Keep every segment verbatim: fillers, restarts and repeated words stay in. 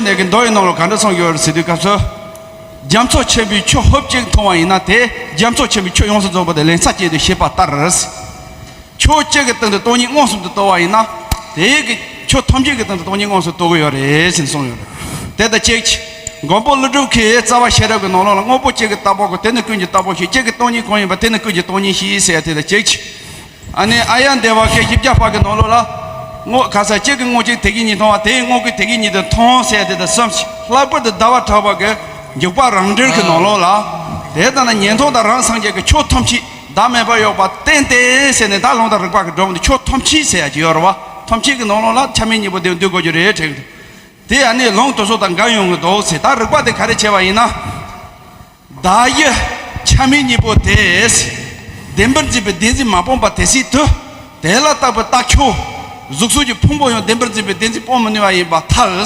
ནས་ཀྱི་མདོ་ཡི་ནང་ལ་ག་འདྲ་གསུངས་ཡོད་རེད་ཟེར་དུས་སྐབས་སུ། རྒྱ་མཚོ་ཆེན་པོའི་ཆུ་ཧོབ་ཅིག་མཐོང་བ་ཡིན་ན་དེ་རྒྱ་མཚོ་ཆེན་པོའི་ཆུ་ཡོངས་སུ་རྫོགས་པ་དེ་ལན་ཚྭ་ཅན་དུ་ཤེས་པ་ལྟར། ཆུ་གཅིག་གི་སྟེང་དུ་སྟོང་ཉིད་མངོན་སུམ་དུ་རྟོགས་པ་ཡིན་ན། དེའི་གི་ཆུ་ཐམས་ཅད་ཀྱི་སྟེང་དུ་སྟོང་ཉིད་མངོན་སུམ་རྟོགས་ཀྱི་ཡོད་རེད་ཟེར་གསུངས་ཡོད་རེད། དེ་དང་གཅིག་ཅིག་མགོན་པོ་ཀླུ་སྒྲུབ་ཀྱི་རྩ་བ་ཤེས་རབ་ཀྱི་ནང་ལོགས་ལ་དངོས་པོ་གཅིག་གི་རྟག་པ་ཀུན་དེ་ནི་ཀུན་གྱི་རྟག་པ་ཞེས། གཅིག་གི་སྟོང་ཉིད་གང་ཡིན་པ་དེ་ནི་ཀུན་གྱི་སྟོང་ཉིད་ཞེས་ཟེར་ཡ་དེ་དང་གཅིག་ཅིག་ཨ་ནི་ཨཱརྱ་དེ་བ་ཀའི་བཞི་བརྒྱ་པ་གི་ནང་ལོགས་ལ། དངོས་ག་ས་གཅིག་གི་དངོས་གཅིག་དེ་གི་ཉིད་མཐོང་བ་དེའི་དངོས་ཀྱི་དེ་གི་ཉིད་དུ་མཐོང་ཟེར་ཡ་དེ་དང་གསུམ་ཅིག་ལྷག་པར་དུ་ཟླ་བ་གྲགས་པ་གི་འཇུག་པ་རང་འགྲེལ་གྱི་ནང་ལོགས་ལ། དེ་ལྟ་ན་ཉན་ཐོས་དང་རང་སངས་རྒྱས་ཀྱི་ཆོས་ཐམས་ཅད་བདག་མེད་པར་གཡོ་བ་བསྟན་ཏེ་ཟེར་ནས་ད་ལུང་དང་རིགས་པ་གི་སྒྲོམ་དུ་ཆོས་ཐམས་ཅད་ཟེར་ཡ་ཅིག་ཡོད་རེད་བ། ཐམས་ཅད་ཀྱི་ནང་ལོགས་ལ་ཆ་མེད་གཉིས་པོ་དེ་འདུས་དགོས་རྒྱུ་རེད་དྲན་གི་འདུག་དེ་ཡང་ནི་ལུང་དེ་ཚོ་དང་འགལ་ཡོང་གི་འདུག་ཟེར། ད་རིགས་པ་དེ་ག་རེ་བྱས་པ་ཡིན་ན། བདག་གི་ཆ་མེད་གཉིས་པོ་དེས་བདེན་པར་འཛིན་པའི་བདེན་འཛིན་མ་སྤངས་པར་དེ་སྲིད་དུ། དེ་ལ་བརྟགས་པའི་རྟགས་ཁྱོད། གཟུགས་གསོམ་གྱི་ཕུང་པོ་ཡང་བདེན་པར་འཛིན་པའི་བདེན་འཛིན་སྤོང་མི་ནུས་པ་ཡིན་པར་ཐལ།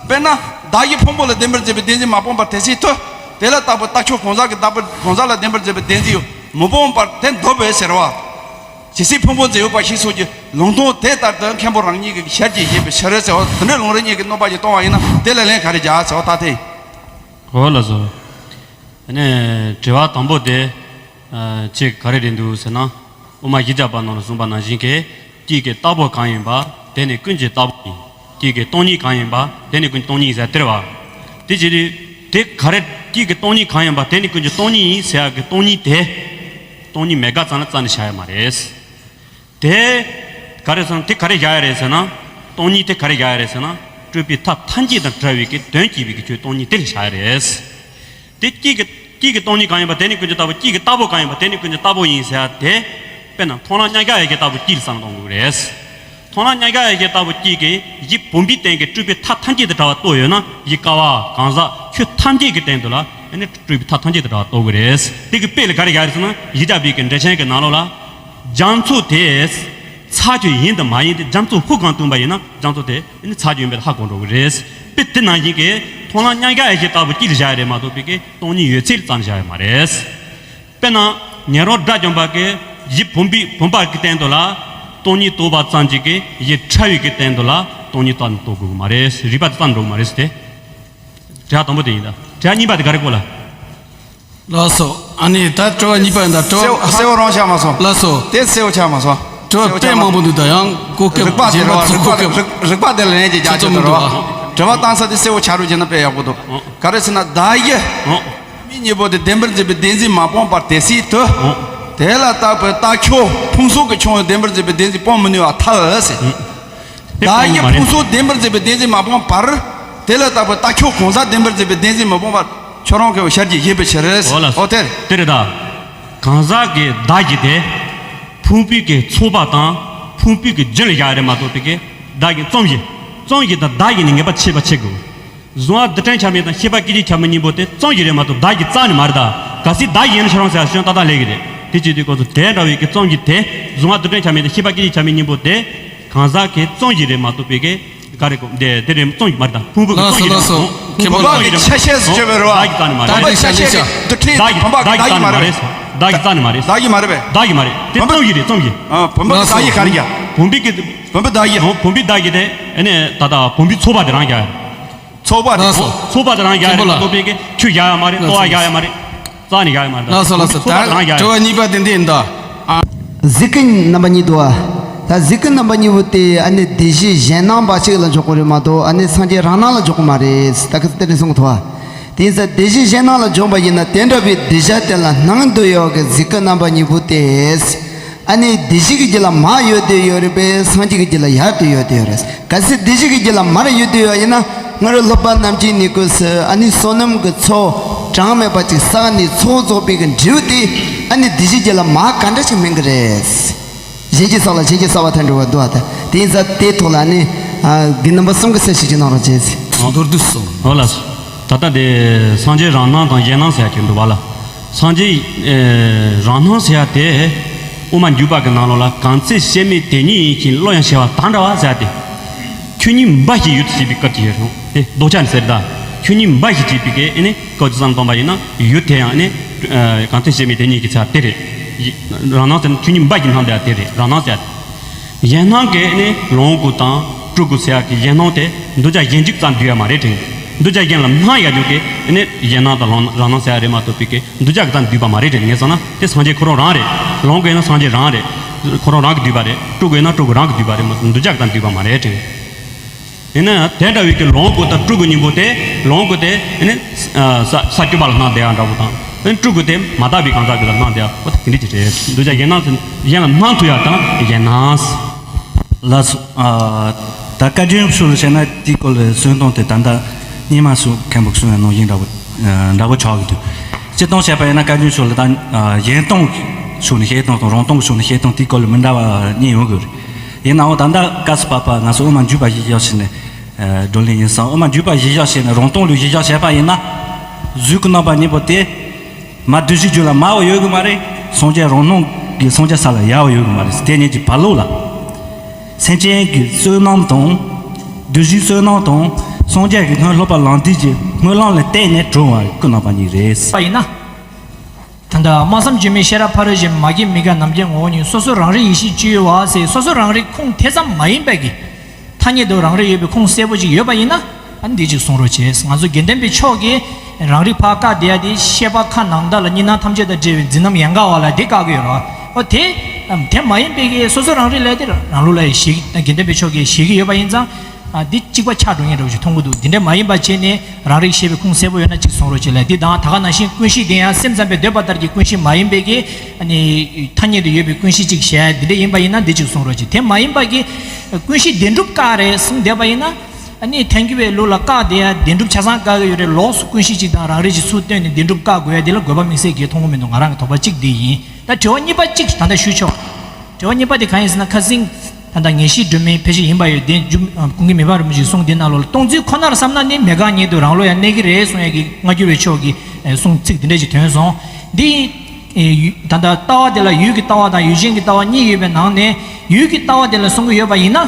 དཔེར་ན། བདག་གི་ཕུང་པོ་ལ་བདེན་པར་འཛིན་པའི་བདེན་འཛིན་མ་སྤངས་པར་དེ་སྲིད་དུ། དེ་ལ་བརྟགས་པའི་རྟགས་ཁྱོད་གང་ཟག་གི་བདག་པོ་གང་ཟག་ལ་བདེན་པར་འཛིན་པའི་བདེན་འཛིན་ཡང་མི་སྤངས་པར་དེ་འདོད་པས་ཟེར་བ། ཇི་སྲིད་ཕུང་པོ་འཛིན་ཡོད་པ་ཞིག་སོགས་ཀྱི་ལུང་དོན་དེ་ལྟར་དུ་མཁན་པོ་རང་ཉིད་ཀྱི་ཞལ་གྱིས་བཞེས་པའི་ཕྱིར་ཟེར་བ་དེ་འདྲའི་ལུང་རིགས་གཉིས་ཀྱི་སྣོན་པ་ཞིག་གཏོང་བ་ཡིན་ན་དེ་ལ་ལན་ག་རེ་རྒྱག་ཟེར་བ་ད་དེ། འོ་ལགས་སོ། ཨ་ནི་དྲི་བ་དང་པོ་དེ། ཨ། ཅིག་ག་རེ་རེད་འདུག་ཟེར་ན། དབུ་མ་བཞི་བརྒྱ་པ་ནང་ལ་གསུངས་པ་ནང་བཞིན་གྱི། དཀྱིལ་གྱི་རྟག་པ་གང་ཡིན་པ་དེ་ནི་ཀུན་གྱི་རྟག་པ་ཡིན། དཀྱིལ་གྱི་སྟོང་ཉིད་གང་ཡིན་པ་དེ་ནི་ཀུན་གྱི་སྟོང་ཉིད་ཟེར་སྟེར་བ། དེ་ཅི་རེད། དེ་ག་རེ། དཀྱིལ་གྱི་སྟོང་ཉིད་གང་ཡིན་པ་དེ་ནི་ཀུན་གྱི་སྟོང་ཉིད་ཡིན་ཟེར་ཡག་གི་སྟོང་ཉིད་དེ། སྟོང་ཉིད་མེད་དགག་ཙམ་ལ་རྩ་ནས་བཞག་ཡ་མ་རེད། དེ་ག་རེ་ཟེར་ན། དེ་ག་རེ་བཞག་ཡ་རེད་ཟེར་ན། སྟོང་ཉིད་དེ་ག་རེ་བཞག་ཡ་རེད་ཟེར་ན། སྤྲོས་པའི་མཐའ་ཐམས་ཅད་དང་བྲལ་བའི་གི་དོན་སྐྱེད་པའི་གི་ཆོས་སྟོང་ཉིད་དེ་ལ་བཞག་ཡ་རེད། དེ་དཀྱིལ་གྱི་དཀྱིལ་གྱི་སྟོང་ཉིད་གང་ཡིན་པ་དེ་ནི་ཀུན་གྱི་རྟག་པ། དཀྱིལ་གྱི་རྟག་པ་གང་ཡིན་པ་དེ་ནི་ཀུན་གྱི་རྟག་པ་ཡིན་ཟེར་ཡ་དེ། དཔེར་ན་མཐོང་ལམ་མཉམ་གཞག་ཡེ་ཤེས་ལྟ་བུ་དཀྱིལ་ལ་བསམ་བློ་གཏོང་དགོས་རེད། མཐོང་ལམ་མཉམ་གཞག་ཡེ་ཤེས་ལྟ་བུ་དཀྱིལ་གྱི་གཞི་བུམ་པའི་སྟེང་གི་སྤྲོས་པའི་མཐའ་ཐམས་ཅད་དང་བྲལ་བ་རྟོགས་ཡོད་ན་གཞི་ཀ་བ་གང་ཟག་ཆོས་ཐམས་ཅད་ཀྱི་སྟེང་དུ་ལ་ཨ་ནི་སྤྲོས་པའི་མཐའ་ཐམས་ཅད་དང་བྲལ་བ་རྟོགས་དགོས་རེད། དེ་གི་དཔེ་ལ་ག་རེ་བཞག་ཡོད་ཟེར་ན། བཞི་བརྒྱ་པའི་གི་འགྲེལ་ཆེན་གྱི་ནང་ལོགས་ལ། རྒྱ་མཚོ་དེ་ཚྭ་ཅིག་ཡིན་དང་མ་ཡིན་དེ་རྒྱ་མཚོ་ཧུབ་གང་བཏུངས་པ་ཡིན་ན་རྒྱ་མཚོ་དེ་ཨ་ནི་ཚྭ་ཅིག་ཡིན་པ་ཧ་གོ་འགྲོ་གི་རེད། དཔེ་དེ་ནང་བཞིན་གྱི་མཐོང་ལམ་མཉམ་གཞག་ཡེ་ཤེས་ལྟ་བུ་དཀྱིལ་ལ་བཞག་ཡ་རེད་མ་གཏོགས་པའི་གི་སྟོང་ཉིད་ཡོད་ཚད་ལ་རྩ་ནས་བཞག་ཡ་མ་རེད། དཔེར་ན་ཉན་རང་དགྲ་བཅོམ་པ་གིས་གཞི་བུམ་པའི་བུམ་པ་གི་སྟེང་དུ་ལ་སྟོང་ཉིད་རྟོགས་པ་ཙམ་གྱིས་གི་གཞི་ཕྲ་བའི་གི་སྟེང་དུ་ལ་སྟོང་ཉིད་རྟག་ཏུ་རྟོགས་དགོས་ཀྱི་མ་རེད། རིགས་པ་དེ་རྩ་ནས་འགྲོ་གི་མ་རེད་ཟེར་ཏེ། དྲི་བ་དང་པོ་དེ་ཡིན་ད། དྲི་བ་གཉིས་པ་དེ་ག་རེ་གོ་ལ། ལགས་སོ། ཨ་ནི་ད་དྲི་བ་གཉིས་པ་ཡིན་ད། དྲི་བ་གསལ་པོ་རང་ཆགས་མ་སོང་། ལགས་སོ། དེ་གསལ་པོ་ཆགས་མ་སོང་། དྲི་བ་དཔེ་མང་པོ་འདུག་ད་ཡང་གོ་སྐབས་རིགས་པ་དེ་རེད་བ། རིགས་པ་དེ་རིགས་རིགས་པ་དེ་ལ་ལན་ཅིག་རྒྱག་ཆོག་ཏུ་རེད་བ། དྲི་བ་བཏང་ས་དེ་གསལ་པོ་ཆགས་རོགས་བྱས་ན་དཔེ་ཡག་པོ་འདུག་ཨོ། ག་རེ་ཟེར་ན་བདག་གི་ཨོ། མིག་གཉིས་པོ་དེ་བདེན་པར་འཛིན་པའི་བདེན་འཛིན་མ་སྤངས་པར་དེ་སྲིད་དུ། ཨོ། དེ་ལ་བརྟགས་པའི་རྟགས་ཁྱོད་ཕུང་གསུམ་གྱི་ཁྱོད་ཡང་བདེན་པར་འཛིན་པའི་བདེན་འཛིན་སྤོང་མི་ནུས་པར་ཐལ་ཟེར། ཨོ། དེ་བདག་གི་སྤོང་མ་རེད། ཕུང་གསུམ་བདེན་པར་འཛིན་པའི་བདེན་འཛིན་མ་སྤངས་པར། དེ་ལ་བརྟགས་པའི་རྟགས་ཁྱོད་གང་ཟག་བདེན་པར་འཛིན་པའི་བདེན་འཛིན་མ་སྤངས་པར་ཁྱོད་རང་གི་ཞལ་གྱིས་བཞེས་པའི་ཕྱིར། འོ་ལགས། འོ་དེར། དེ་རེད་ད། གང་ཟག་གི་བདག་གི་དེ། ཕུང་པོའི་གི་ཚོགས་པ་དང་ཕུང་པོའི་གི་རྒྱུན་ལ་བཞག་རེད་མ་གཏོགས་པའི་གི་བདག་གི་རྩོམ་གཞི། རྩོམ་གཞི་དང་བདག་གཞི་ནི་ངེས་པ་ཕྱེ་བ་ཕྱེ་དགོས། གཟུང་བ་རྡུལ་ཕྲན་ཁྱབ་མེད་དང་ཤེས་པ་སྐད་ཅིག་ཁྱབ་མེད་གཉིས་པོ་དེ་རྩོམ་གཞི་རེད་མ་གཏོགས་བདག་གཞི་རྩ་ནས་མ་རེད་ད། གལ་སྲིད་བདག་གཞི་ཡིན་ན་ཁྱོད་རང་ཟེར་ཡ་ཞོན་ཏག་ཏག་ལས་ཀྱི་རེད། དེ་བྱེད་དུས་སྐབས་སུ་དེ་འདྲ་བའི་གི་རྩོམ་གཞི་དེ་གཟུང་བ་རྡུལ་ཕྲན་ཁྱབ་མེད་དང་ཤེས་པ་སྐད་ཅིག་ཁྱབ་མེད་གཉིས་པོ་དེ་གང་ཟག་གི་རྩོམ་གཞི་རེད་མ་གཏོགས་པའི་གི་ག་རེ་གོ་དེ་དེ་རེད། རྩོམ་གཞི་མ་རེད་ད། ཕུང་པོ་གི་ལགས་སོ། རྩོམ་གཞི་ལགས་སོ། རེད། ཁྱེད་ཕུང་པོ་གི་རྩོམ་གཞི་རེད། ཁྱེད་ཕུང་པོ་གི་རྩོམ་གཞི་མ་རེད། བདག་གཞི་རྩ་ནས་མ་རེད། བདག་གཞི་རྩ་ནས་མ་རེད། བདག་གཞི་རྩ་ནས་མ་རེད། བདག་གཞི་མ་རེད། བདག་གཞི་མ་རེད། བདག་གཞི་མ་རེད། དེ་རྩོམ་གཞི་རེད། རྩོམ་གཞི། ཨ། བུམ་པ་གི་བདག་གཞི་ག་རེ་རྒྱག་བུམ་པའི་གི། བུམ་པའི་བདག་གཞི། ཨོ། བུམ་པའི་བདག་གཞི་དེ་ཨ་ནི་ད་ལྟ་བུམ་པའི་ཚོགས་པ་དེ་རང་རྒྱག་ཚོགས་པ་རེད། ལགས་སོ། ཚོགས་པ་དེ་རང་རྒྱག་རེད་མ་གཏོགས་པའི་གི་ཁྱོད་རྒྱག་ཡ་མ་རེད། ལྟོ་བ་རྒྱག་ཡ་མ་རེད། རྩ་ནས་རྒྱག་ཡ་མ་རེད། ད་ལགས་སོ། ལགས་སོ། ད་ཚོགས་པ་དེ་རང་རྒྱག་དྲི་བ་གཉིས་པ་དེ་འདི་ཡིན་ད། ཨ། གཟིགས་སྐུ་རྣམ་པ་གཉིས་འདུག་བ། ད་གཟིགས་སྐུ་རྣམ་པ་གཉིས་པོ་དེ་ཨ་ནི་སྡེ་བཞི་གཞན་སྣང་འབའ་ཞིག་ལ་འཇོག་གི་རེད་མ་གཏོགས་ཨ་ནི་སངས་རྒྱས་རང་སྣང་ལ་འཇོག་གི་མ་རེད། ད་ག་ཚོད་དེ་ནས་གསུང་གི་འདུག་བ། དེ་ཡིན་ཙང་སྡེ་བཞི་གཞན་སྣང་ལ་འཇོག་པ་ཡིན་ན་དེ་འདྲ་བའི་གདུལ་བྱ་དེ་ལ་སྣང་དུ་ཡོད་གི་གཟིགས་སྐུ་རྣམ་པ་གཉིས་པོ་དེ། ཨ་ནི་སྡེ་བཞི་གི་རྒྱུད་ལ་མར་ཡོད་དུ་ཡོད་རེད་པས། སངས་རྒྱས་ཀྱི་རྒྱུད་ལ་ཡར་དུ་ཡོད་དུ་ཡོད་རེད། གལ་སྲིད་སྡེ་བཞི་གི་རྒྱུད་ལ་མར་ཡོད་དུ་ཡོད་ཡིན་ན་སྔར་སློབ་པ་རྣམས་ཀྱིས་ནི་སྐུ་སུ་ཨ་ནི་བསོད་ནམས་ཀྱི་ཚོགས་གྲངས་མེད་པ་ཅིག་བསགས་ནས་ཚོགས་རྫོགས་པའི་གི་འབྲས་བུ་དེ་ཨ་ནི་སྡེ་བཞི་རྒྱུད་ལ་མར་ག་འདྲ་ཞིག་སྨིན་གི་རེད། གཞན་གྱིས་བསགས་ལ་གཞན་གྱིས་བསགས་པ་དང་འདྲ་བ་འདུག་ཨ། ད་དེ་ཡིན་ཙང་དེའི་ཐོག་ལ་ཨ་ནི་ཨ་རྒན་རྣམ་པ་གསུམ་གྱིས་གསལ་བཤད་ཅིག་གནང་རོགས་བྱས་ཟེར། མདོར་བསྡུས་སོ། འོ་ལགས། ད་ལྟ་དེ་སངས་རྒྱས་རང་སྣང་དང་གཞན་སྣང་ཟེར་ཡ་ཅིག་འདུག་བ་ལ། སངས་རྒྱས་ཨེ་རང་སྣང་ཟེར་ཡ་དེ་དབུ་མ་འཇུག་པ་གི་ནང་ལོགས་ལ་གང་ཚེ་སྐྱེ་མེད་དེ་ཉིད་ཡིན་ཞིང་བློ་ཡང་ཞི་བ་དང་འདྲ་བ་ཟེར་ཡ་དེ། ཆོས་ཉིད་འབའ་ཞིག་ཡུལ་དུ་བྱེད་པའི་སྐབས་ཀྱི་ཡོད་རུང་དེ་ལྡོག་ཆ་ནི་ཟེར་ད། ཆོས་ཉིད་འབའ་ཞིག་བྱེད་པའི་གི་ཨེ་ནི་སྐབས་ཀྱི་བསམ་བཏང་པ་ཡིན་ན་ཡུལ་དེ་ཡང་ཨེ་ནི་ཨ་གང་ཚེ་སྐྱེ་མེད་དེ་ཉིད་ཀྱི་ཚེ་དེ་རེད། ཡི་རང་སྣང་ཟེར་ན་ཆོས་ཉིད་འབའ་ཞིག་སྣང་བསྡད་ཡ་དེ་རེད། རང་སྣང་ཟེར་ཡ་དེ། གཞན་སྣང་གི་ཨེ་ནི་ལོངས་སྐུ་དང་། སྤྲུལ་སྐུ་ཟེར་ཡག་གི་ཡན་སྣང་དེ་འདུས་བྱས་གཞན་གཅིག་ཙམ་འདུས་ཡ་མ་རེད་དྲན། འདུས་བྱས་གཞན་ལ་སྣང་ཡ་རྒྱུ་གི་ནི་ཡན་སྣང་དང་རང་རང་སྣང་ཟེར་ཡ་རེད་མ་གཏོགས་པའི་གི་འདུས་བྱས་གི་ཙམ་འདུས་པ་མ་རེད་དྲན། ངས་བསམ་ན་དེ་སངས་རྒྱས་ཁོ་རང་རང་རེད། ལོངས་སྐུ་ཡིན་ན་སངས་རྒྱས་རང་རེད། ཁོ་རང་རང་གི་འདུས་པ་རེད། སྤྲུལ་སྐུ་ཡིན་ན་སྤྲུལ་སྐུ་རང་གི་འདུས་པ་རེད་མ་གཏོགས་འདུས་བྱས་གི་ཙམ་འདུས་པ་མ་རེད་དྲན། ཡིན་ན་ཡང་དེ་འདྲ་བའི་གི་ལོངས་སྐུ་དང་སྤྲུལ་སྐུ་གཉིས་པོ་དེ་ལོངས་སྐུ་དེ་ནི་ས་ས་བཅུ་པ་ལ་སྣང་བསྡད་ཡ་འདྲ་བོ་དང་སྤྲུལ་སྐུ་དེ་མ་དག་པའི་གང་ཟག་གི་ལ་སྣང་བསྡད་ཡ་འོ་ད་དེ་འདྲ་ཅིག་རེད། འདུས་བྱས་གཞན་སྣང་ཟེར་གཞན་ལ་སྣང་ཐུབ་ཡ་དང་གཞན་སྣང་། ལགས་སོ། ཨ། ད་བཀའ་དྲིན་ཞུ་ལ་བྱས་ན་དེའི་སྐོར་ལ་གསུང་སྟངས་དེ་ད་ལྟ་སྙེ་མ་སུ་མཁན་པོ་གསུང་བའི་ནང་བཞིན་འདྲ་བོ་འདྲ་བོ་ཆགས་ཀྱི་འདུག་སྤྱིར་བཏང་བཤད་པ་ཡིན་ན་བཀའ་དྲིན་ཞུ་ལ་ད་གཞན་སྟོང་ཞུ་ནས་གཞན་སྟོང་དང་རང་སྟོང་ཞུ་ནས་གཞན་སྟོང་དེའི་སྐོར་ལ་མི་འདྲ་བ་གཉིས་ཡོང་གི་རེད། ཡིན་ནའང་ད་ལྟ་སྐབས་སུ་བབ་པ་ང་ཚོ་དབུ་མ་འཇུག་པ་གཞི་བཞག་བྱས་ནས་བགྲོ་གླེང་ཡིན་ཙང་དབུ་མ་འཇུག་པ་གཞི་བཞག་བྱས་ནས་རང་སྟོང་ལུགས་གཞི་བཞག་བྱས་པ་ཡིན་ན། གཟུགས་ཀྱི་རྣམ་པ་གཉིས་པོ་དེ། མ་བདུད་བཞིའི་རྒྱུད་ལ་མར་བ་ཡོད་གི་མ་རེད། སངས་རྒྱས་རང་སྣང་གི་སངས་རྒྱས་ས་ལ་ཡར་བ་ཡོད་གི་མ་རེད། དེ་གཉིས་ཀྱི་བར་ལོགས་ལ། སེམས་ཅན་གྱི་བསོད་ནམས་དང་། བདུད་བཞིའི་བསོད་ནམས་དང་། སངས་རྒྱས་ཀྱི་སྔོན་སློབ་པ་ལམ་འདས་ཀྱི་སྨོན་ལམ་ལ་བརྟེན་ནས་གྲུབ་པ་སྐུ་རྣམ་པ་གཉིས་རེད། པ་ཡིན་ན། ད་ལྟ་སྨྲ་བསམ་བརྗོད་མེད་ཤེས་རབ་ཕ་རོལ་ཕྱིན་མ་སྐྱེས་མི་འགག་ནམ་མཁའི་ངོ་བོ་ཉིད་སོ་སོ་རང་རིག་ཡེ་ཤེས་སྤྱོད་ཡུལ་བ་ཟེར་སོ་སོ་རང་རིག་ཁུངས་དེ་ཙམ་མ་ཡིན་པའི་གི་ཐ་སྙད་དུ་རང་རིག་ཡོད་པའི་ཁུངས་གསལ་པོ་ཅིག་ཡོད་པ་ཡིན་ན། ཨ་ནི་འདི་ཅིག་གསུང་རོགས་བྱེད། ང་ཚོ་དགེ་ལྡན་པའི་ཕྱོགས་ཀྱིས་རང་རིག་ཕར་བཀག་བསྡད་ཡ་དེ་ཤེས་པ་ཁ་ནང་དག་ལ་གཉིས་སྣང་ཐམས་ཅད་དང་བྲལ་བའི་འཛིན་རྣམ་ཡན་ག་བ་ལ་དེ་བཀག་གི་ཡོད་རེད་བ། ཨོ་དེ་དེ་མ་ཡིན་པའི་གི་སོ་སོ་རང་རིག་ལས་དེ་རང་ལུགས་ལ་ཞེད་ཀྱི་དགེ་ལྡན་པའི་ཕྱོགས་ཀྱིས་ཞེད་ཀྱི་ཡོད་པ་ཡིན་ཙང་། ཨ་འདི་གཅིག་པ་ཆགས་འགྲོ་ངེས་འདྲ་བོ་ཞིག་མཐོང་གི་འདུག་འདི་འདྲ་མ་ཡིན་པ་བྱས་ནས་རང་རིག་ཤེས་པའི་ཁུངས་གསལ་པོ་ཡོད་ན་གཅིག་གསུང་རོགས་བྱེད་ལ། འདི་དང་ད་ག་ནང་བཞིན་ཀུན་ཤེས་དེ་ཡང་སེམས་ཙམ་པས་འདོད་པ་ལྟར་གྱི་ཀུན་ཤེས་མ་ཡིན་པའི་གི་ཨ་ནི་ཐ་སྙད་དུ་ཡོད་པའི་ཀུན་ཤེས་གཅིག་བྱས་འདི་འདྲ་ཡིན་པ་ཡིན་ན་འདི་གཅིག་གསུང་རོགས་བྱེད། དེ་མ་ཡིན་པ་གི་ཀུན་ཤེས་བདེན་གྲུབ་བཀག་རེད་གསུངས་བསྡད་པ་ཡིན་ན། ཨ་ནི་ཐལ་འགྱུར་བའི་ལུགས་ལ་བཀག་བསྡད་ཡ་བདེན་གྲུབ་ཆ་ཚང་བཀག་གི་ཡོད་རེད། ལོགས་སུ་ཀུན་ཤེས་གཅིག་དང་རང་རིག་གཅིག་ཚུར་བཏོན་ནས་བདེན་གྲུབ་བཀག་དགོས་ཡ་འདི་ལ་དགོས་པ་དམིགས་བསལ་གྱི་མཐོང་གི་མི་འདུག་ང་རང་གི་དོགས་པ་གཅིག་འདི་ཡིན། ད་དྲི་བ་གཉིས་པ་གཅིག་ད་ལྟ་ཞུས་ཆོག་དྲི་བ་གཉིས་པ་དེ་གང་ཡིན་ཟེར་ན་ཁ་སང་ད་ལྟ་ངེས་ཤེས་སྒྲོན་མེའི་ཕལ་ཆེར་ཡིན་པ་ཡོད་དེ་མཇུག་ཀུན་མཁྱེན་མི་ཕམ་རིན་པོ་ཆེའི་གསུང་དེ་ནང་ལོགས་ལ་སྟོང་ཚུལ་ཁོ་ནར་བསམ་ན་ནི་མེད་དགག་ཉིད་དུ་རང་བློ་ཡང་གནས་ཀྱི་རེད་གསུང་ཡ་གི་སྔ་འགྱུར་བའི་ཕྱོགས་ཀྱི་གསུང་ཚིག་དེ་འདྲ་ཞིག་ཐོན་སོང་། འདི་ད་ལྟ་ལྟ་བ་དེ་ལ་ཡུལ་གྱི་ལྟ་བ་དང་ཡུལ་ཅན་གྱི་ལྟ་བ་གཉིས་ཡོད་པའི་ནང་ནས་ཡུལ་གྱི་ལྟ་བ་དེ་ལ་གསུང་གི་ཡོད་པ་ཡིན་ན།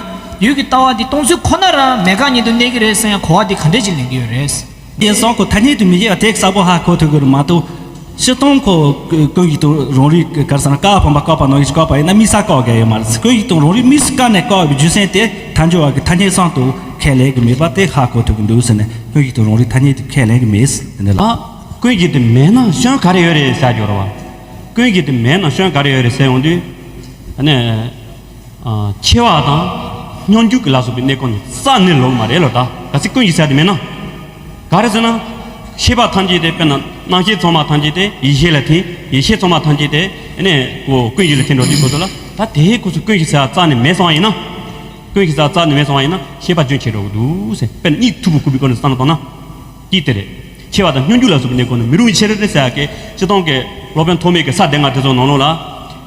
ཡུལ་གྱི་ལྟ་བ་འདི་སྟོང་ཚུལ་ཁོ་ནར་མེད་དགག་ཉིད་དུ་གནས་ཀྱི་རེད་ཟེར་ཡང་གོ་བ་འདི་ག་འདྲས་ཅིག་ལེན་གྱི་ཡོད་རེད། དེང་སང་ཁོ་ཐ་སྙད་དུ་མི་བཞེད་པ་དེ་གསལ་པོ་ཧ་གོ་ཐུབ་ཀྱི་རེད་མ་གཏོགས། སྤྱིར་བཏང་ཁོ་ཀུན་གཞི་དང་རང་རིག་ག་རེ་ཟེར་ན་བཀའ་ཕམ་པ་བཀག་པ་ནང་བཞིན་བཀག་པ་ཡིན་ན་དམིགས་བསལ་བཀག་དགོས་ཡོད་མ་རེད། ཀུན་གཞི་དང་རང་རིག་དམིགས་སུ་བཀར་ནས་བཀག་པའི་རྒྱུ་མཚན་དེ་ཐལ་འགྱུར་བ་གི་ཐ་སྙད་ཙམ་དུ་ཁས་ལེན་གྱི་མེད་པ་དེ་ཧ་གོ་ཐུབ་ཀྱི་འདུག་ཟེར་ནས་ཀུན་གཞི་དང་རང་རིག་ཐ་སྙད་དུ་ཁས་ལེན་གྱི་མེད་ཟེར་ནས་ལ། ཀུན་གཞི་དེ་མེད་ན་སྐྱོན་ག་རེ་ཡོད་རེད་ཟེར་རྒྱུ་རེད་བ། ཀུན་གཞི་དེ་མེད་ན་སྐྱོན་ག་རེ་ཡོད་རེད་ཟེར་ཡོང་དུས། ཨ་ནི། ཨ། འཆི་བ་དང་སྙོམས་འཇུག་གི་ལ་སོགས་པའི་གནས་སྐབས་ནི་རྩ་ནས་ལོག་མ་རེད་ལོ། ད་ག་ཚིག་ཀུན་གཞི་ཟེར་དེ་མེད་ན། ག་རེ་ཟེར་ན། ཤེས་པ་ཐམས་ཅད་དེ་དཔེར་ན་རྣམ་ཤེས་ཚང་མ་ཐམས་ཅད་དེ་ཡེ་ཤེས་ལ་ཐིམ། ཡེ་ཤེས་ཚང་མ་ཐམས་ཅད་དེ་ཨ་ནི་ཀུན་གཞི་ལ་ཐིམ་འགྲོ་དུས་སྐབས་སུ་ལ་ད་དེའི་སྐབས་སུ་ཀུན་གཞི་ཟེར་བ་རྩ་ནས་མེད་སོང་བ་ཡིན་ན། ཀུན་གཞི་ཟེར་བ་རྩ་ནས་མེད་སོང་བ་ཡིན་ན་ཤེས་པ་རྒྱུན་ཆད་འགྲོ་གི་འདུག་ཟེར། དཔེར་ན་གཉིད་འཐུག་པོ་ཁུག་པའི་སྐབས་ནས་བསམ་བློ་བཏང་ན། གཅིག་དེ་རེད། འཆི་བ་དང་སྙོམས་འཇུག་ལ་སོགས་པའི་གནས་སྐབས་ནི་མི་རུང་བའི་ཕྱིར་ཟེར་ཡག་གི་སྤྱིར་བཏང་གི་སློབ་དཔོན་ཐོགས་མེད་ཀྱི་ས་སྡེ་ལྔ་དེ་ཚོ་ནང་ལོགས་ལ།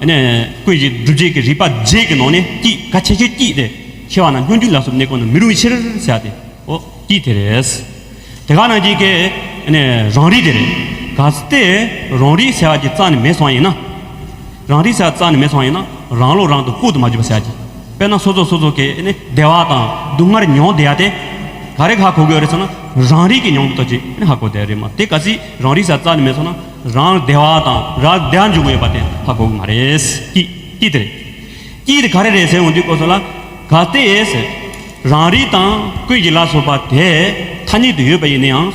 ཨ་ནི་ཀུན་གཞི་སྒྲུབ་བྱེད་ཀྱི་རིགས་པ་བརྒྱད་ཀྱི་ནང་ནས་གཅིག་གལ་ཆེ་ཤོས་གཅིག་དེ་འཆི་བ་དང་སྙོམས་འཇུག་ལ་སོགས་པའི་གནས་སྐབས་ནི་མི་རུང་བའི་ཕྱིར་ཟེར་ཡག་དེ་འོ་གཅིག་དེ་རེད། དེ་ག་ནང་བཞིན་གྱི་ཨ་ནི་རང་རིག་དེ་རེད། གལ་ཏེ་རང་རིག་ཟེར་བ་ཅིག་རྩ་ནས་མེད་སོང་བ་ཡིན་ན། རང་རིག་ཟེར་རྩ་ནས་མེད་སོང་བ་ཡིན་ན་རང་བློ་རང་དུ་བཀོད་དུ་མ་འཇུག་པ་ཟེར་གྱི། དཔེར་ན་སོ་སོ་སོ་སོ་གི་ནི་བདེ་བ་དང་སྡུག་བསྔལ་མྱོང་བསྡད་ཡ་དེ་ག་རེ་ཧ་གོ་དགོས་རེད་ཟེར་ན་རང་རིག་གིས་མྱོང་གི་ཐོག་ཅིག་ནི་ཧ་གོ་བསྡད་རེད་མ་གཏོགས་གལ་སྲིད་རང་རིག་ཟེར་རྩ་ནས་མེད་སོང་ན་རང་བདེ་བ་དང་རང་བདེ་བ་འཇུག་གི་ཡོད་པ་དེ་ཧ་གོ་གི་མ་རེད། གཅིག་གཅིག་དེ་རེད། གཅིག་དེ་ག་རེ་རེད་ཟེར་ཡོང་དུས་སྐབས་སུ་ལ་གལ་ཏེ་རང་རིག་དང་ཀུན་གཞི་ལ་སོགས་པ་དེ་ཐ་སྙད་དུ་ཡོད་པ་ཡིན་ན་ཡང་།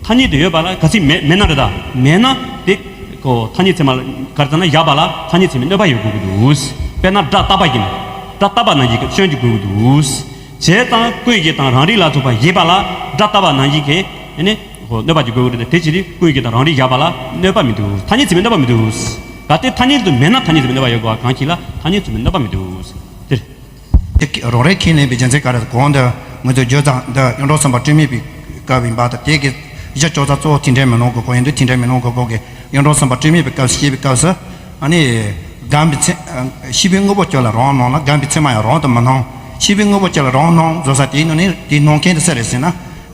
ཐ་སྙད་དུ་ཡོད་པ་ལ་གལ་སྲིད་མེད་མེད་ན་རེད་ད། མེད་ན་དེ་ཁོ་ཐ་སྙད་ཚད་མ་ག་རེ་ཟེར་ན་ཡོད་པ་ལ་ཐ་སྙད་ཚད་མའི་གནོད་པ་ཡོད་དགོས་ཀྱི་འདུག་དཔེར་ན་སྒྲ་རྟག་པ་ཡིན་ན་སྒྲ་རྟག་པ་ནང་བཞིན་གྱི་སྐྱོན་གྱི་དགོས་ཀྱི་འདུག་བྱས་ཙང་ཀུན་གཞི་དང་རང་རིག་ལ་སོགས་པ་ཡོད་པ་ལ་སྒྲ་རྟག་པ་ནང་བཞིན་གྱི་ཨ་ནི་ཁོ་གནོད་པ་ཅིག་དགོས་ཀྱི་རེད་དེ་ཕྱིར་ཀུན་གཞི་དང་རང་རིག་ཡོད་པ་ལ་གནོད་པ་མི་འདུག་ཐ་སྙད་ཚད་མའི་གནོད་པ་མི་འདུག་གལ་ཏེ་ཐ་སྙད་དུ་མེད་ན་ཐ་སྙད་ཚད་མའི་གནོད་པ་ཡོད་དགོས་པ་གང་ཞིག་ལ་ཐ་སྙད་ཚད་མའི་གནོད་པ་མི་འདུག་དེ་རེད། དེ་རང་རིག་ཁས་ལེན་པའི་རྒྱུ་མཚན་ག་རེ། གོང་དུ་ང་ཚོས་བརྗོད་ཙང་འདི་གཡུང་དྲུང་སེམས་དཔའ་དྲི་མེད་པའི་སྐབས་ཡིན་པ་དང་དེ་གི་གཞི་བཅོལ་ས་གཙོ་བོ་ཐེག་འགྲེལ་མེ་ལོང་གི་སྐོར་ཡིན་དུས་ཐེག་འགྲེལ་མེ་ལོང་གི་སྐོར་གི་གཡུང་དྲུང་སེམས་དཔའ་དྲི་མེད་པའི་སྐབས་སུ་བཤད་པའི་སྐབས་སུ་ཨ་ནི་བསྒོམས་པའི་ཚེ་ཤེས་པའི་དངོས་པོ་ཅིག་ལ་རང་སྣང་ལ་བསྒོམས་པའི་ཚེ་མ་ཡང་རང་དུ་མི་སྣང་། ཤེས་པའི་དངོས་པོ་ཅིག་ལ་རང་སྣང་བཟོ་ས་དེའི་ནང་ནས་དེའི་སྣང་མཁན་དེ་སུ་རེད་ཟེར་ན།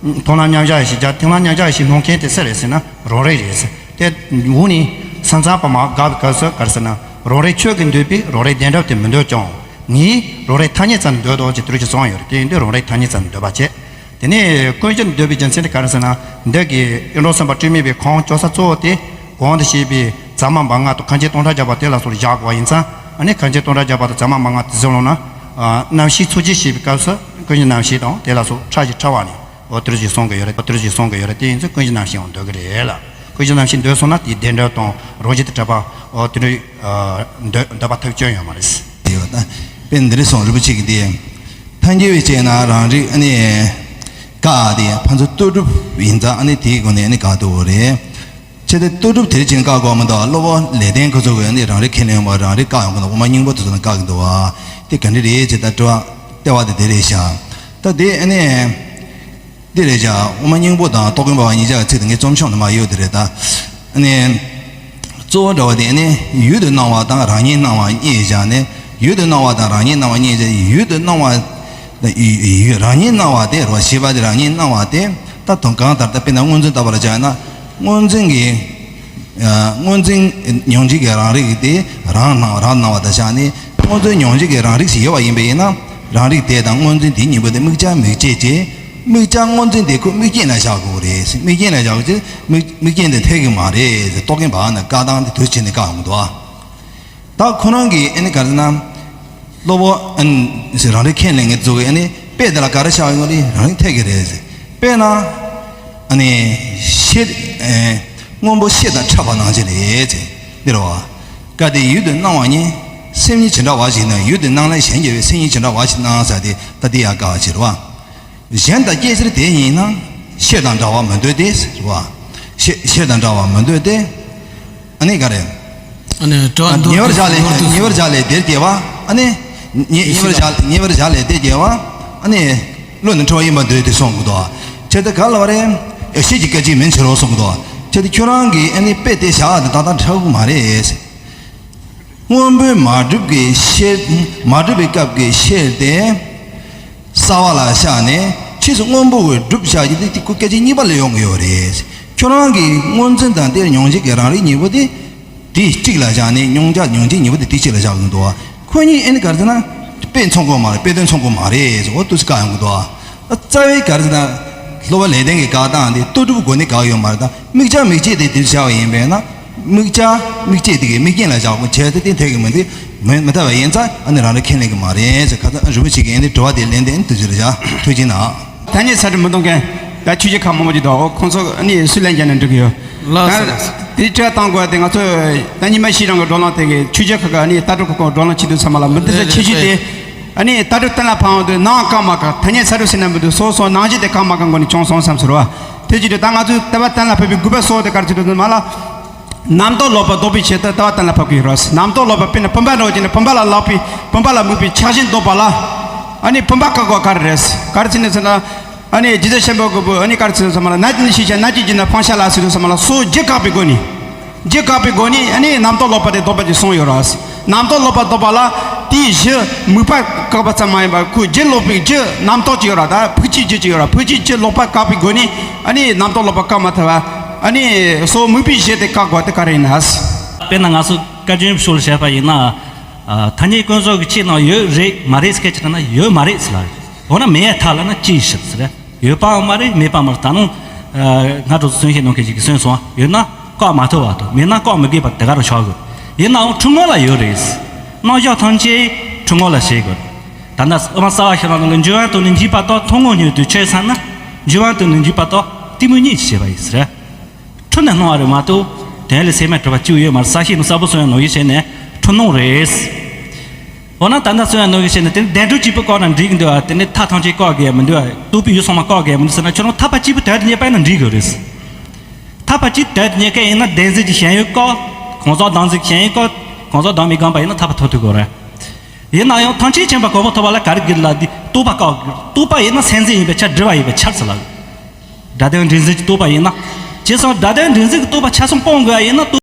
མཐོང་ལམ་མཉམ་གཞག་ཡེ་ཤེས་བརྒྱད། མཐོང་ལམ་མཉམ་གཞག་ཡེ་ཤེས་སྣང་མཁན་དེ་སུ་རེད་ཟེར་ན་རང་རིག་རེད་ཟེར། དེ་འུ་ནི་སེམས་ཙམ་པ་མ་དགག་པའི་སྐབས་སུ་ག་རེ་ཟེར་ན་རང་རིག་ཆོས་ཀྱིས་འདོད་པའི་རང་རིག་བདེན་གྲུབ་དེ་མི་འདོད་ཀྱང་ངས་རང་རིག་ཐ་སྙད་ཙམ་འདོད་དོ་ཅེས་དེ་རུ་ཅིག་གསུངས་ཡོད་རེད། དེ་ཡིན་དུས་རང་རིག་ཐ་སྙད་ཙམ་འདོད་པ་བྱེད། དེ་ནས་ཀུན་གཞི་འདོད་པའི་རྒྱུ་མཚན་དེ་ག་རེ་ཟེར་ན་འདི་གི་གཡུང་དྲུང་སེམས་དཔའ་དྲི་མེད་པའི་ཁམས་བཅོལ་ས་གཙོ་བོ་དེ་གོང་དུ་བཤད་པའི་ཟ་མ་མ་ངན་དང་ཁ་འབྱེད་སྟོང་ཕྲག་བརྒྱ་པ་དེ་ལ་སོགས་བཞག་དགོས་པ་ཡིན་ཙང་ཨ་ནི་ཁ་འབྱེད་སྟོང་ཕྲག་བརྒྱ་པ་དང་ཟ་མ་མ་ངན་དེ་ཟིན་ལོང་ན་རྣམ་ཤེས་ཚོགས་བརྒྱད་བཤད་པའི་སྐབས་སུ་ ཀུན་གཞི་རྣམ་ཤེས་དང་དེ་ལ་སོགས་ཕྲ་ཞིང་ཕྲ་བ་ནི། འོ་དེ་འདྲ་ཞིག་གསུང་གི་ཡོད་རེད། འོ་དེ་འདྲ་ཞིག་གསུང་གི་ཡོད་རེད། དེ་ཡིན་ཚེ་ཀུན་གཞི་རྣམ་ཤེས་ཡང་འདོད་ཀྱི་རེད་ལ། ཀུན་གཞི་རྣམ་ཤེས་འདོད་སོང་ན་དེའི་བདེན་འབྲེལ་དང་རང་བཞིན་དུ་གྲུབ་པ། འོ་དེ་འདྲའི་འདོད་འདོད་པ་ཐག་ཆོད་ཡོད་མ་རེད། ཡོད་ད། དཔེ་འདི་འདྲ་གསུངས། རིན་པོ་ཆེ་གིས་འདི། ཐལ་འགྱུར་བའི་ཕྱིར་ན་རང་རིག་ཨ་ནི། བཀག་སྟེ་ཕན་ཚུན་ལྟོས་གྲུབ་ཡིན་ཙང་ཨ་ནི་དེའི་སྒོ་ནས་ཨ་ནི་བཀག་ཐུབ་ཀྱི་རེད། ཅི་སྟེ་ལྟོས་གྲུབ་དེར་ཕྱིན་བཀག་དགོས་མི་འདུག་སློབ་དཔོན་ལེགས་ལྡན་ཁོ་ཚོ་གིས་ནི་རང་རིག་ཁས་ལེན་པ་རང་རིག་བཀག་ཡོང་གི་འདུག་དབུ་མ་སྙིང་པོ་དེ་ཚོ་ནི་བཀག་གི་འདུག་བ། དེ་ག་འདྲ་རེད་ཅེས་ད་དྲི་བ་ལྟེ་བ་དེ་དེ་རེད་ཤག་ད་དེ་ཨ་ནི། འདི་རེད་ཤག་དབུ་མ་སྙིང་པོ་དང་རྟོག་གེ་འབར་བ་གཉིས་ཆ་གི་ཚིག་དེ་ངས་རྩོམ་ཤོག་ནང་མར་ཡོད་དེ་རེད་ད། ཨ་ནི། གཙོ་བོ་འདྲ་བ་དེ་ཨ་ནི་ཡུལ་དུ་སྣང་བ་དང་རང་ཉིད་སྣང་བ་གཉིས་བཞག་ནས། ཡུལ་དུ་སྣང་བ་དང་རང་ཉིད་སྣང་བ་གཉིས་བཞག་ཡུལ་དུ་སྣང་བ། ཡུལ་རང་ཉིད་སྣང་བ་དེ་རེད་བ། ཤེས་པ་དེ་རང་ཉིད་སྣང་བ་དེ། ད་དོན་གང་ལྟར་ད་དཔེར་ན་སྔོ་འཛིན་ལྟ་བུར་བྱས་ན། སྔོ་འཛིན་གྱི། སྔོ་འཛིན་མྱོང་བྱེད་ཀྱི་རང་རིག་དེ་རང་སྣང་རང་སྣང་བ་དང་བཞག་ནས། སྔོ་འཛིན་མྱོང་བྱེད་ཀྱི་རང་རིག་ཞིག་ཡོད་པ་ཡིན་པས་ན། རང་རིག་དེ་དང་སྔོ་འཛིན་དེའི་གཉིས་པོ་དེ་དམིགས་བྱ་དམིགས་བྱེད་ཅེས། དམིགས་བྱ་སྔོ་འཛིན་དེ་ཁོ་དམིགས་རྐྱེན་ལ་བཞག་དགོས་རེད། དམིགས་རྐྱེན་ལ་བཞག་དགོས་ཅེས་དམིགས་དམིགས་རྐྱེན་དེ་འཐད་ཀྱི་མ་རེད། རྟོག་གེ་འབར་ན་བཀག་སྟངས་དེ་དུས་ཕྱིན་ནས་བཀག་ཡོང་གི་འདུག་ཨ། ད་ཁོ་རང་གིས་ཨ་ནི་ག་རེ་ཟེར་ན། སློབ་དཔོན་ཨ་ནི་རང་རིག་ཁས་ལེན་མཁན་ཚོ་གིས་ཨ་ནི་དཔེ་དེ་ལ་ག་རེ་བཞག་ཡོད་རེད། རང་རིག་འཐད་ཀྱི་རེད་ཟེར། དཔེར་ན། ཨ་ནི་ཤེལ། ཨེ། སྔོན་པོ་ཤེལ་དང་འཕྲད་པ་ནང་བཞིན་རེད་ཟེར། འདི་རེད་བ། སྐབས་དེ་ཡུལ་དུ་སྣང་བ་ཉིད་སེམས་ཉིད་ཇི་འདྲ་བ་ཞིག་སྣང་། ཡུལ་དུ་སྣང་ལས་གཞན་གྱུར་པའི་སེམས་ཉིད་ཇི་འདྲ་བ་ཞིག་སྣང་ཟེར་དེ་ད་འདི་ཡང་དཀའ་བ་ཞིག་རེད་བ། གཞན་དང་སྐྱེ་ཕྱིར་དེ་ཉིད་སྣང་། ཤེལ་དང་འདྲ་བར་མི་འདོད་དེ་ཟེར་བ། ཤེལ་ཤེལ་དང་འདྲ་བར་མི་འདོད་དེ། ཨ་ནི་ག་རེ། ཨ་ནི་དྲི་བ་འདོད་ཉེ་བར་བཞག་ལས་ཉེ་བར་བཞག་ལས་དེར་སྐྱེ་བ། ཨ་ནི། ཉེ་ཉེ་བར་བཞག་ཉེ་བར་བཞག་ལས་དེར་སྐྱེ་བ། ཨ་ནི། བློ་ནི་འཁྲུལ་བ་ཡིན་པར་འདོད་དེ་གསུངས་གི་འདུག་ཆེད་དུ་ག་ལ་བ་རེ། ཤེལ་གྱི་སྐད་ཅིག་མིན་ཕྱིར་རོ་གསུངས་གི་འདུག་ཆེད་དུ་ཁྱོད་རང་གིས་ཨ་ནི་དཔེ་དེ་བཞག་དེ་ཏག་ཏག་འཁྲབ་གི་མ་རེད། སྔོན་པོའི་མ་གྲུབ་ཀྱི་ཤེལ། མ་གྲུབ་པའི་སྐབས་ཀྱི་ཤེལ་དེ། གསལ་བ་ལ་བཞག་ནས་ཕྱིས་སུ་སྔོན་པོ་གི་གྲུབ་བཞག་རྒྱུ་དེ་དེ་ཁོ་སྐད་ཅིག་གཉིས་པ་ལ་ཡོང་གི་ཡོད་རེད། ཁྱོད་རང་གིས་སྔོ་འཛིན་དང་དེར་མྱོང་བྱེད་ཀྱི་རང་རིག་གཉིས་པོ་དེ། དེ་གཅིག་ལ་བཞག་ནས་མྱོང་བྱ་མྱོང་བྱེད་གཉིས་པོ་དེ་དེ་གཅིག་ལ་བཞག་གི་འདུག་ཁོ་གཉིས་ཨེ་ནི་ག་རེ་ཟེར་ན། དཔེ་མཚུངས་གོ་མ་རེད། དཔེ་དོན་མཚུངས་གོ་མ་རེད་ཟེར། འོ་དུས་སུ་བཀག་ཡོང་གི་འདུག་རྩ་བའི་ག་རེ་ཟེར་ན། སློབ་པ་ལེགས་ལྡན་གྱི་བཀག་སྟངས་དེ་ལྟོས་གྲུབ་སྒོ་ནས་བཀག་ཡོད་མ་རེད་ད། དམིགས་བྱ་དམིགས་བྱེད་དེ་དེ་བྱ་བ་ཡིན་པས་ན། དམིགས་བྱ་དམིགས་བྱེད་དེ་གའི་དམིགས་རྐྱེན་ལ་བཞག་དགོས། བྱས་ཚེ་དེ་འཐད་ཀྱི་མི་འདུག་མི་མི་འཐད་པ་ཡིན་ཙང་ཨ་ནི་རང་རེ་ཁས་ལེན་གྱི་མ་རེད་ཟེར། ཁ་སང་རིན་པོ་ཆེ་གིས་ཨ་ནི་དྲི་བ་དེ་ལན་དེ་དུས་ཚོད་རེད་བཞག་ཐུགས་རྗེ་གནང་། ཐ་སྙད་ཚ་དྲི་མི་གཏོང་མཁན་ད་ཆོས་བརྒྱུད་ཁག་མང་པོ་ཅིག་འདུག་ཁོང་ཚོ་ཨ་ནི་སུས་ལན་རྒྱག་ན་འགྲིག་གི་ཡོད། ལགས་སོ། ད་ལགས་སོ། དེ་དྲི་བ་བཏང་དགོས་དེ་ང་ཚོ་ད་ཉི་མ་ཤས་རིང་གི་བགྲོ་གླེང་དེ་གའི་ཆོས་བརྒྱུད་ཁག་གི་ཨ་ནི་ལྟ་གྲུབ་ཁག་གི་བགྲོ་གླེང་བྱེད་དུས་ཚང་མ་ལ་མི་འདི་ཚོ་རེད་ཆེ་ཤོས་རེད་དེ། རེད། ཨ་ནི་ལྟ་གྲུབ་གཏན་ལ་ཕབ་འོང་དུས་ནང་བཀག་མ་བཀག་ཐ་སྙད་ཚ་དྲི་ཟེར་ན་མི་འདུག་སོ་སོ་ནང་བཞིན་དེ་བཀག་མ་བཀག་སྒོ་ནས་བྱུང་སོང་བསམ་ཟེར་བ། དེ་བྱེད་དུས་ད་ང་ཚོས་ལྟ་བ་གཏན་ལ་ཕབ་པའི་དགོས་པ་གཙོ་བོ་དེ་ག་རེ་བྱེད་དུས་ཚང་མ་ལ། རྣམ་རྟོག་ལོག་པ་ལྡོག་པའི་ཆེད་དུ་ལྟ་བ་གཏན་ལ་ཕབ་ཀྱི་ཡོད་རེད། རྣམ་རྟོག་ལོག་པ་དཔེར་ན་བུམ་པ་འདྲ་བོ་བྱས་ན་བུམ་པ་ལ་ལག་པའི་བུམ་པ་ལ་དམིགས་པའི་ཆགས་ཞེན་ལྡོག་པ་ལ། ཨ་ནི་བུམ་པ་བཀག་དགོས་ག་རེ་རེད། ག་རེ་བྱས་ནས་ཟེར་ན། ཨ་ནི་རྗེ་བཙུན་ཆེན་པོ་གི་བུ་ཨ་ནི་ག་རེ་ཟེར་ན་ཟེར་ན་ན་གྱིས་ནི་ཤེས་བྱ་ན་གྱིས་བརྗོད་ན་ཕངས་ཤ་ལ་ཟེར་དུས་ཟེར་ན་ལ་སོ་བརྒྱད་བཀག་པའི་སྒོ་ནས། བརྒྱད་བཀག་པའི་སྒོ་ནས་ཨ་ནི་རྣམ་རྟོག་ལོག་པ་དེ་ལྡོག་པ་ཅིག་གསུངས་ཡོད་རེད། རྣམ་རྟོག་ལོག་པ་ལྡོག་པ་ལ་དེའི་གཞི་དམིགས་པ་བཀག་པ་ཙམ་མ་ཡིན་པར་ཁོའི་རྒྱུ་ལོག་པའི་རྒྱུ་རྣམ་རྟོག་ཅིག་ཡོད་རེད། ད་ཕུགས་ཀྱི་རྒྱུ་ཅིག་ཡོད་རེད། ཕུགས་ཀྱི་རྒྱུ་ལོག་པ་བཀག་པའི་སྒོ་ནས་ཨ་ནི་རྣམ་རྟོག་ལོག་པ་བཀག་མ་ཐུབ་པ། ཨ་ནི་སོ་དམིགས་པའི་གཞི་དེ་བཀག་དགོས་དེ་ག་རེ་ཡིན་ན། དཔེར་ན་ང་ཚོ་བཀའ་བརྒྱུད་ཕྱོགས་ལ་བཤད་པ་ཡིན་ན། ཐ་སྙད་ཀུན་རྫོབ་ཀྱི་ཆོས་རྣམས་ཡོད་རེད་མ་རེད་ཟེར་མཁན་ཅིག་ན་ཡོད་མ་རེད་ཟེར་ལ། འོ་ན་མེད་ཐལ་ལ་ན་ཅི་ཞིག་ཟེར། ཡོད་པའང་མ་རེད་མེད་པ་མ་རེད། ད་ནང་། སྔ་དྲོ་གསུང་བཤད་གནང་མཁན་ཞིག་གིས་གསུངས་སོང་། ཡོད་ན་བཀག་མ་ཐུབ་པ་དང་མེད་ན་བཀག་མི་དགོས་པ་དེ་ག་རང་ཆགས་དགོས། ཡིན་ནའང་ཐུན་མོང་ལ་ཡོད་རེད། རྣམ་གཞག་ཐམས་ཅད་ཐུན་མོང་ལ་བྱེད་དགོས། ད་ལྟ་དབུ་མ་རྩ་བ་ཤེས་རབ་ནང་ལ་འབྱོར་བ་དང་ནི་འཇིགས་པ་དག །ཐུན་མོང་ཉིད་དུ་ཆོས་བསམ་ན། འབྱོར་བ་དང་ནི་འཇིགས་པ་དག །གཏི་མུག་ཉིད་ཀྱིས་བྱས་པ་ཡིན་ཟེར། འཁྲུལ་ནས་སྣང་བ་རེད་མ་གཏོགས། དོན་ལ་ཚད་མས་གྲུབ་པ་གཅིག་པུ་ཡོད་མ་རེད། གསལ་བཤད་ནང་གསལ་པོ་གསུངས་ཡོད་ནོ་ཡིན་བྱས་ནས་ཐུན་མོང་རེད། འོ་ན་ད་ལྟ་གསུང་ཡ་ནོར་གྱི་བཤད་ན་དེ་ནི་བདེན་གྲུབ་གཅིག་པུ་བཀག་ན་འགྲིག་གི་འདུག་ཨ། དེ་ནི་མཐའ་ཐམས་ཅད་བཀག་དགོས་མི་འདུག་ཨ། རྟོག་པའི་ཡུལ་ཚང་མ་བཀག་དགོས་མི་འདུག་ཟེར་ན་ཁྱོད་རང་ཐར་པ་གཅིག་པུ་དོན་དུ་གཉེར་པ་ཡིན་ན་འགྲིག་གི་རེད། ཐར་པ་གཅིག་དོན་དུ་གཉེར་མཁན་ཡིན་ན་བདེན་འཛིན་གྱི་ཞེན་ཡུལ་བཀག །གང་ཟག་བདག་འཛིན་གྱི་ཞེན་ཡུལ་བཀག །གང་ཟག་བདག་མེད་བསྒོམས་པ་ཡིན་ན་ཐར་པ་ཐོབ་ཐུབ་ཀྱི་རེད། ཡིན་ན་ཡང་ཐམས་ཅད་མཁྱེན་པ་གོ་འཕང་ཐོབ་པ་ལ་ག་རེ་དགོས་ལབ་དུས་རྟོག་པ་བཀག་དགོས། རྟོག་པ་ཡིན་ན་སེམས་འཛིན་ཡིན་པའི་ཆ་སྒྲིབ་པ་ཡིན་པའི་ཆ་ཟེར་ལབ། སྒྲ་དོན་འབྲས་འཛིན་གྱི་རྟོག་པ་ཡིན་ན། བྱས་ཙང་སྒྲ་དོན་འབྲས་འཛིན་གྱི་རྟོག་པ་ཆ་ཚང་སྤོང་དགོས་པ་ཡིན་ན།